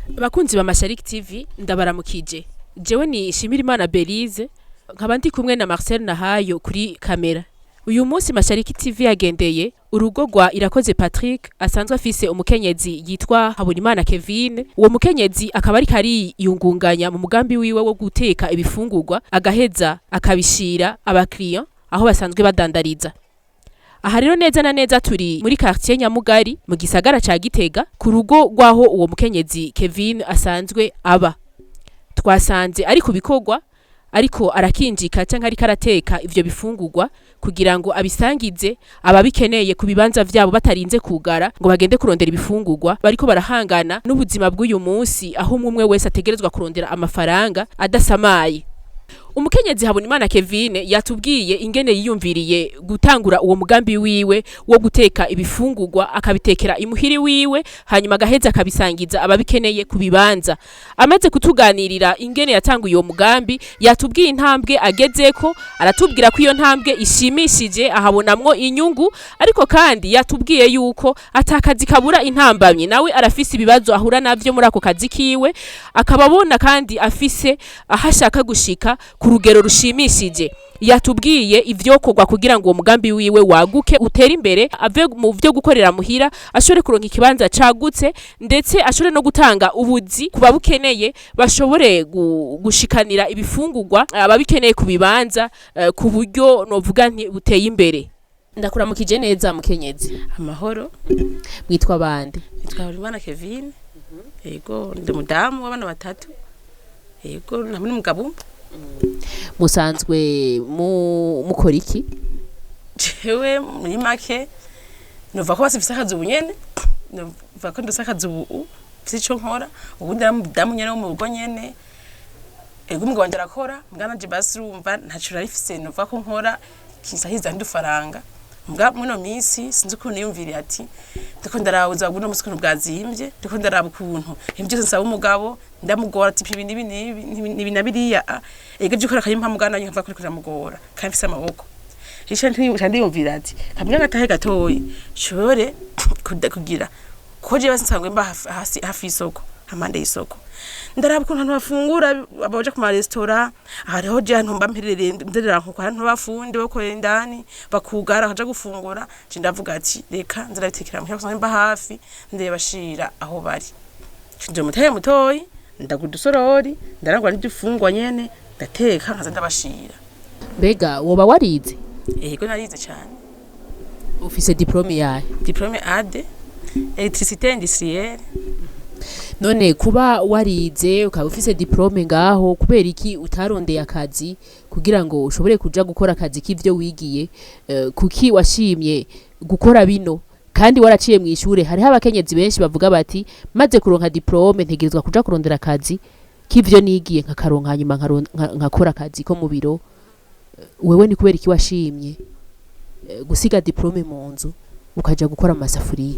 Bakunzi ba Mashariki TV, ndabaramukije. Jewe ni Shimirimana Belize, nkaba ndi kumwe na Marcel Nahayo kuri kamera. Uyu munsi Mashariki TV yagendeye urugo rwa Irakoze Patrick, asanzwe afise umukenyezi yitwa Habonimana Kevin. Uwo mukenyezi akaba ariko ariyungunganya mu mugambi wiwe wo guteka ibifungurwa, agaheza akabishira abakiriya aho basanzwe badandariza. Aha rero neza na neza turi muri quartier Nyamugari mu gisagara ca Gitega, ku rugo rwaho uwo mukenyezi Kevin asanzwe aba. Twasanze ari ku bikorwa, ariko arakinjika canke ariko arateka ivyo bifungurwa kugira ngo abisangize ababikeneye ku bibanza vyabo, batarinze kugara ngo bagende kurondera ibifungurwa. Bariko barahangana n'ubuzima bw'uyu munsi, aho umwe umwe wese ategerezwa kurondera amafaranga adasamaye. Umukenyezi Habonimana Kevin yatubwiye ingene yiyumviriye gutangura uwo mugambi wiwe wo guteka ibifungurwa, akabitekera imuhiri wiwe, hanyuma agaheza akabisangiza ababikeneye ku bibanza. Amaze kutuganirira ingene yatanguye uwo mugambi, yatubwiye intambwe agezeko, aratubwira ko iyo ntambwe ishimishije, ahabonamwo inyungu. Ariko kandi yatubwiye yuko atakazi kabura intambamyi, nawe arafise ibibazo ahura navyo muri ako kazi kiwe, akaba abona kandi afise aho ashaka gushika ku rugero rushimishije. Yatubwiye ivyokorwa kugira ngo uwo mugambi wiwe waguke, utere imbere, ave mu vyo gukorera muhira, ashobore kuronka ikibanza cagutse, ndetse ashobore no gutanga ubuzi ku babukeneye, bashobore gushikanira ibifungurwa ababikeneye ku bibanza ku buryo novuga nti buteye imbere. Ndakuramukije neza, mukenyezi. Amahoro. Mwitwa bande? Nitwa Habonimana Kevin. Yego, ndi umudamu w'abana batatu. Yego, hamwe n'umugabo umwe. Musanzwe mukora iki? Jewe muri make nova ko basi mfise akazi ubu nyene, nova ko ndose akazi ubu, mfise ico nkora. Ubundi ari umudamu nyene wo mu rugo nyene. Ego, umugabo wanje arakora, mbwa nanje basi urumva ntaco narifise nova ko nkora kinsahiza ndufaranga. Mbwa muno minsi sinzi ukuntu niyumviriye ati ndiko ndaraba ubuzima bw'uno munsi ukuntu bwazimvye, ndiko ndaraba ukuntu ibintu byose nsaba umugabo, ndamugora ati ibi n'ibi n'ibi n'ibi na biriya. Ego, ivyo ukora akabimpa, mugabo nanje nkavuga ko uriko uramugora kandi mfise amaboko. Isha ndiyumvira ati kamwe gatahe gatoyi nshobore kugira ko jewe nsanzwe mba hafi y'isoko, hampande y'isoko. Ndaraba ukuntu abantu bafungura, abaja ku maresitora. Hariho je ahantu mba mperereye, nderera nko ahantu bafundi bakorera indani, bakugara bakaja gufungura. Je ndavuga ati reka nzirabitekera muhira, kuko mba hafi, ndebashira aho bari. Nje mutahe mutoyi, ndagura udusorori, ndarangura n'ibifungwa nyene, ndateka, nkaza ndabashira. Mbega woba warize? Yego, narize cyane. Ufise diplôme yahe? Diplôme A2 électricité industrielle. None kuba warize ukaba ufise diplôme ngaho, kubera iki utarondeye akazi kugira ngo ushobore kuja gukora akazi k'ivyo wigiye? Kuki washimye gukora bino kandi waraciye mu ishure? Hariho abakenyezi benshi bavuga bati maze kuronka diplôme ntegerezwa kuja kurondera akazi k'ivyo nigiye, nkakaronka, hanyuma nkakora akazi ko mu biro. Wewe ni kubera iki washimye gusiga diplôme mu nzu ukaja gukora amasafuriya?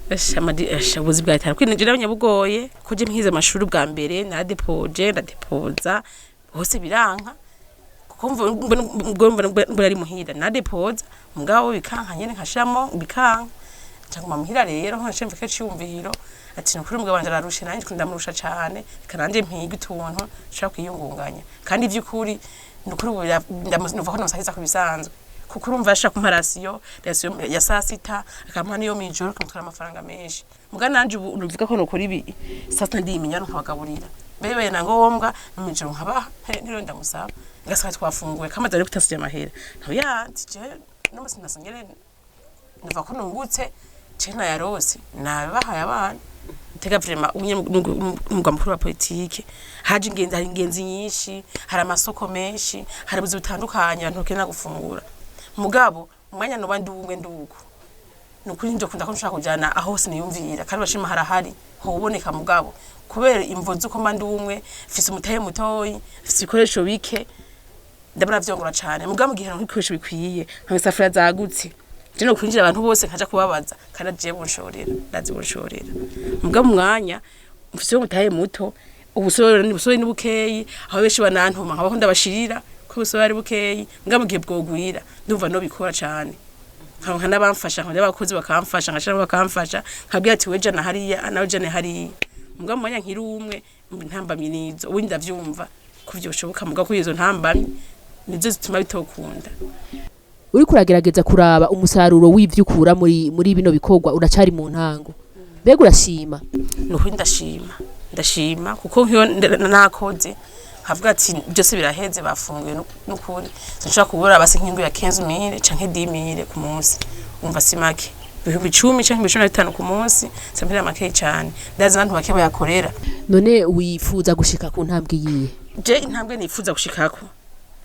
Asha, ubuzi bwa leta kwinjira abanyabugoye ko je mpize amashuri bwa mbere naradepoje, ndadepoza hose biranka, kuko mbona ari muhira nadepoza, mugabo bikanka nyene, nkashiramo bikanka, nca muhira. Rero nkaca mva ciyumviro ati nukuri umugabo wanje ararushe, nanje ndamurusha cane, reka nanje mpige utuntu nshobora kwiyungunganya. Kandi vy'ukuri nukuri ubu numva ko ndamusahiza ku bisanzwe, kuko urumva yashaka kumpa ration ya saa sita, akampa niyo mw'ijoro, akamutwara amafaranga menshi. Muga nanje ubu nuvuga ko nukora ibi saa sita ndimenya nkabagaburira, mbere na ngombwa mw'ijoro nkabaha ntiriwe ndamusaba, ngasanga twafunguye kamaze ari kutasiye amahera ntoya. Ati je no musi nasongere numva ko nungutse, je nayarose nabahaye abana. Tega vraiment umugwa mukuru wa politike haje ingenzi, hari ingenzi nyinshi, hari amasoko menshi, hari ubuzi butandukanye abantu bakenera gufungura. Mugabo umwanya noba ndi umwe nduko nukuri ndokunda ko nshaka kujana aho hose niyumvira, kandi bashima harahari hoboneka. Mugabo kubera imvo z'uko mba ndi umwe, mfise umutahe mutoyi, mfise ibikoresho bike, ndabona vyongora cane. Mugabo mu gihe nta ibikoresho bikwiye, nka isafuriya zagutse, je no kwinjira abantu bose nkaja kubabaza, kandi aje bunshorera, ndazi bunshorera. Mugabo umwanya mfise umutahe muto, ubusore ni bukeyi, aho benshi banantuma nkabaho ndabashirira ko ubusore ari bukeyi. Mugabo mu gihe bwogwira ndumva no bikora cane. Nkaronka n'abamfasha, nkabwira abakozi bakamfasha, nkashira bakamfasha, nkabwira ati weje na hariya nawe jane hariya. Mugabo mu mwanya nkiri umwe, ntambamyi nizo. Ubundi ndavyumva ko vyoshoboka, mugabo kuri izo ntambamyi nizo zituma bitokunda. Uriko uragerageza kuraba umusaruro w'ivyo ukura muri bino bikorwa, uracari mu ntango, mbega urashima? Nukuri ndashima, ndashima, kuko nk'iyo nakoze nkavuga ati byose biraheze, bafunguye, nukuri sinshobora kubura basi nk'ingu ya 15 000 canke 10 000 ku munsi. Umva, si make, 10.000 canke 15.000 ku munsi, sampera make cane. Ndazi abantu bake bayakorera. None wifuza gushika ku ntambwe iyihe? Je intambwe nifuza gushikako,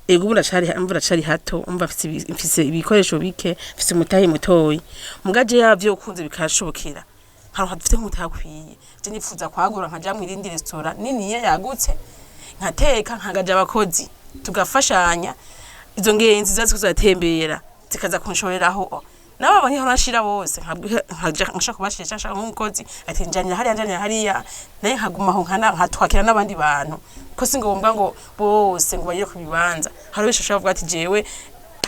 ego, ubu ndacari, umva, ndacari hato, umva, mfise ibikoresho bike, mfise umutahe mutoyi. Muga je yavyo ukunze bikashobokera, nkaronka dufite nk'umutahe akwiye, je nifuza kwagura nkaja mu irindi restaurant niniya yagutse, nkateka, nkagaja abakozi, tugafashanya. Izo ngenzi ziza zikazatembera, zikaza kunshoreraho, nabo abonye aho nashira bose, nkaja nshaka kubashisha, nshaka nk'umukozi ati njanira hariya, njanira hariya, naye nkagumaho nkatwakira n'abandi bantu, ko si ngombwa ngo bose ngo bagere ku bibanza. Hari benshi bashobora kuvuga ati jewe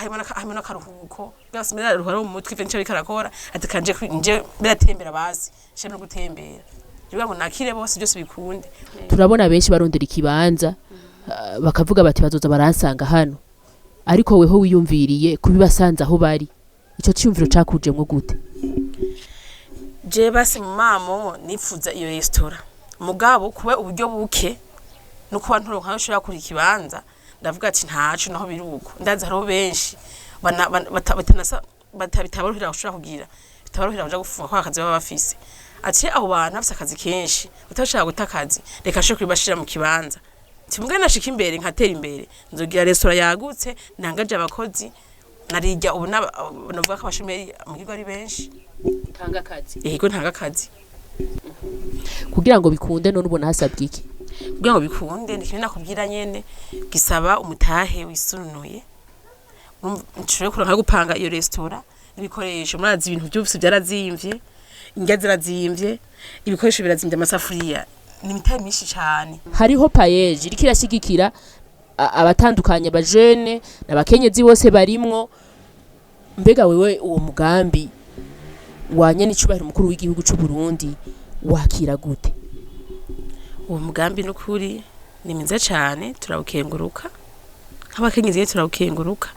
harimo n'akaruhuko bwose, mbere ruhara mu mutwe, ivyo nico ariko arakora, ati kanje nje biratembera, basi nje no gutembera, bivuga ngo nakire bose, byose bikunde. Turabona benshi barondera ikibanza, bakavuga bati bazoza baransanga hano, ariko weho wiyumviriye kubibasanze aho bari. Ico ciyumviro cakujemwo gute? Je basi mu mamo nifuza iyo resitora, mugabo kuba uburyo buke no kuba nturonka aho ushobora kuri ikibanza, ndavuga ati ntaco naho biri uko. Ndazi hariho benshi bitabaruhira gushobora kugira, bitabaruhira kuja gufunga kwa akazi baba bafise, ati abo bantu bafise akazi kenshi, utashaka guta akazi, reka nshobore kubibashira mu kibanza. Timbwa nashika imbere, nkatera imbere, nzogira resitora yagutse, ntangaje abakozi, narirya ubu navuga ko abashomeri mu kigo ari benshi. Tanga akazi. Yego, ntanga akazi. Kugira ngo bikunde none ubona hasabwa iki? Kugira ngo bikunde, ni kimwe nakubwira nyene, gisaba umutahe wisununuye nshobore kuronka gupanga iyo resitora n'ibikoresho. Murazi ibintu byose byarazimvye, indya zirazimvye, ibikoresho birazimvye, amasafuriya, ni imitahe myinshi cane. Hariho PAEEJ iriko irashigikira abatandukanye, abajene n'abakenyezi bose barimwo. Mbega wewe uwo mugambi wanye n'icubahiro umukuru w'igihugu c'u Burundi wakira gute? Uwo mugambi n'ukuri ni mwiza cane, turawukenguruka nk'abakenyezi nyene, turawukenguruka.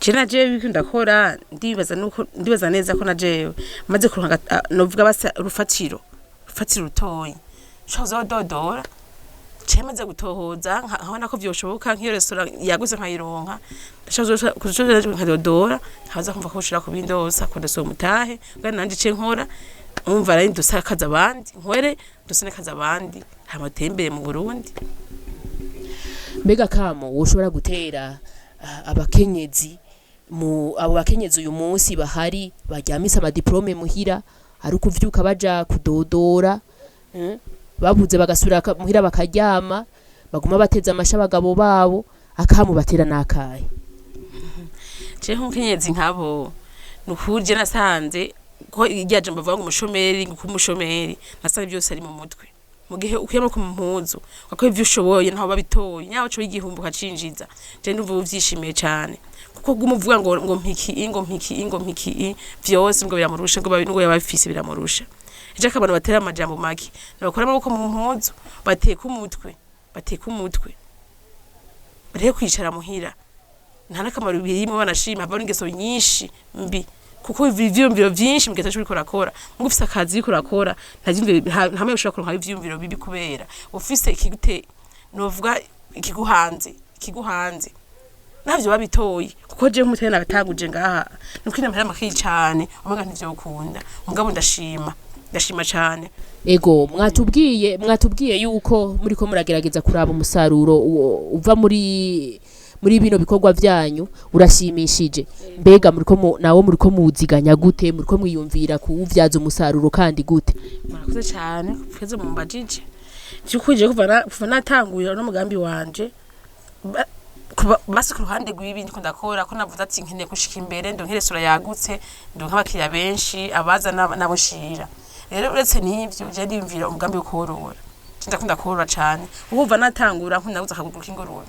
Je na jewe ibiko ndakora, ndibaza nuko ndibaza neza ko na jewe maze kuronka novuga basa urufatiro rutoyi, nshobora kuzododora ce maze gutohoza, nkabona ko vyoshoboka, nk'iyo restaurant yagutse nkayironka, ndashobora kuzoja nkadodora, nkaza kumva ko ushobora kubindosa kondosa uwo mutahe, kandi nanje ce nkora, umva, ari ndusakaza abandi, nkwere dusenekaza abandi, hama tembere mu Burundi. Mbega kamo woshobora gutera abakenyezi, mu abo bakenyezi uyu munsi bahari baryamise amadiplome muhira, ari ukuvyuka baja kudodora, babuze bagasubira muhira bakaryama, baguma bateze amasha abagabo babo, akamu batera nakaye? Je nk'umukenyezi nkabo, nukuri je nasanze ko irya jambo bavuga ngo umushomeri, ngo kuba umushomeri, nasanze byose ari mu mutwe. Mu gihe ukuye amaboko mu mpuzu ugakora ivyo ushoboye, ntaho babitoye, nyaho uco igihumbi ukacinjiza, je ndumva ubu vyishimiye cane, kuko guma uvuga ngo mpiki, ngo mpiki, ngo mpiki, vyose ngo biramurusha, ngo ngo yabafise biramurusha. Ejo abantu batera amajambo make, nabakora amaboko mu mpuzu, bateka umutwe, bateka umutwe, bareke kwicara muhira, nta n'akamaro birimo. Banashima havamo n'ingeso nyinshi mbi, kuko ivyiyumviro vyinshi mu gihe utaco uriko urakora. Muga ufise akazi uriko urakora, nta vyiyumviro, nta ushobora kuronka ivyiyumviro bibi, kubera ufise ikigute, novuga ikiguhanze navyo babitoye. Kuko jewe nk'umutwe nabatanguje ngaha, nuko inama makeyi cane, umenga ntivyokunda, mugabo ndashima, ndashima cane. Ego, mwatubwiye yuko muriko muragerageza kuraba umusaruro uva muri bino bikorwa vyanyu urashimishije. Mbega muriko nawo muriko muwuziganya gute? Muriko mwiyumvira kuwuvyaza umusaruro kandi gute? Murakoze cyane tweze mumbajije. By'ukuri je kuva natanguye no mugambi wanje, basi ku ruhande rw'ibi ndiko ndakora, ko navuze ati nkeneye gushika imbere, ndonke resitora yagutse, ndonke abakiriya benshi, abaza n'abo nshira. Rero uretse n'ivyo, je ndiyumvira umugambi wo korora. Je ndakunda korora cane. Kuva natangura, nkunda nabuze akaguru k'ingurube,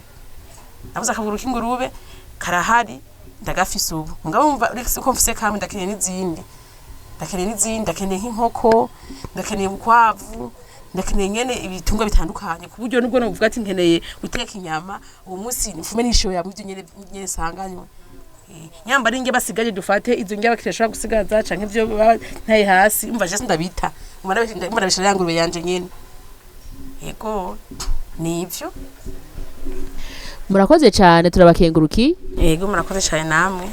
nabuze akaguru k'ingurube karahari. Ndagafise ubu, mugabo wumva uretse ko mfise kamwe, ndakeneye n'izindi, ndakeneye n'izindi, ndakeneye nk'inkoko, ndakeneye ubukwavu, ndakeneye nyene ibitungwa bitandukanye, ku buryo nubwo novuga ati nkeneye guteka inyama uwo munsi, mfume nishoya mu byo nyene sanganywe. Nyamba ari indya basigaje, dufate izo ndya abakiriya bashobora gusigaza canke ivyo baba ntaye hasi, umva je sindabita, mba ya ngurube yanje nyene. Yego, nivyo. Murakoze cyane, turabakenguruki. Yego, murakoze cane namwe.